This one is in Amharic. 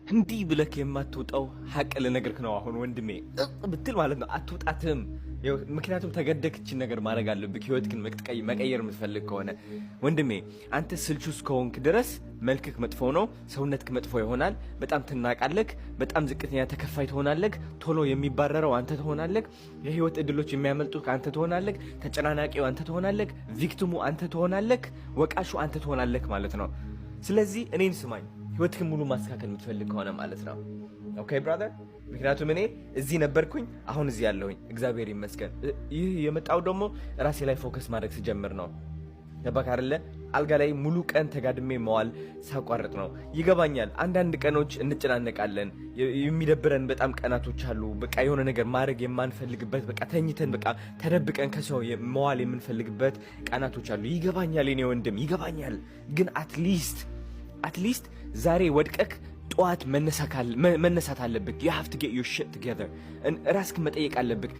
እንዲህ ብለክ የማትወጣው ሀቅ ልነግርክ ነው አሁን ወንድሜ፣ እጥ ብትል ማለት ነው አትወጣትም። ምክንያቱም ተገደክ ይህችን ነገር ማድረግ አለብክ፣ ህይወትክን መቀየር የምትፈልግ ከሆነ። ወንድሜ፣ አንተ ስልቹ እስከሆንክ ድረስ መልክክ መጥፎ ነው፣ ሰውነትክ መጥፎ ይሆናል። በጣም ትናቃለክ፣ በጣም ዝቅተኛ ተከፋይ ትሆናለክ፣ ቶሎ የሚባረረው አንተ ትሆናለክ፣ የህይወት እድሎች የሚያመልጡ አንተ ትሆናለክ፣ ተጨናናቂው አንተ ትሆናለክ፣ victim ኡ አንተ ትሆናለክ፣ ወቃሹ አንተ ትሆናለክ ማለት ነው። ስለዚህ እኔን ስማኝ፣ ህይወትህን ሙሉ ማስተካከል የምትፈልግ ከሆነ ማለት ነው። Okay brother፣ ምክንያቱም እኔ እዚህ ነበርኩኝ፣ አሁን እዚህ ያለሁኝ እግዚአብሔር ይመስገን። ይህ የመጣው ደግሞ ራሴ ላይ focus ማድረግ ስጀምር ነው። ገባክ አይደለ? አልጋ ላይ ሙሉ ቀን ተጋድሜ መዋል ሳቋርጥ ነው። ይገባኛል። አንዳንድ ቀኖች እንጨናነቃለን። የሚደብረን በጣም ቀናቶች አሉ። በቃ የሆነ ነገር ማድረግ የማንፈልግበት፣ በቃ ተኝተን፣ በቃ ተደብቀን ከሰው መዋል የምንፈልግበት ቀናቶች አሉ። ይገባኛል፣ የኔ ወንድም፣ ይገባኛል። ግን at least ዛሬ ወድቀክ ጠዋት መነሳት አለብክ። You have to get your shit together። ራስክን መጠየቅ አለብክ።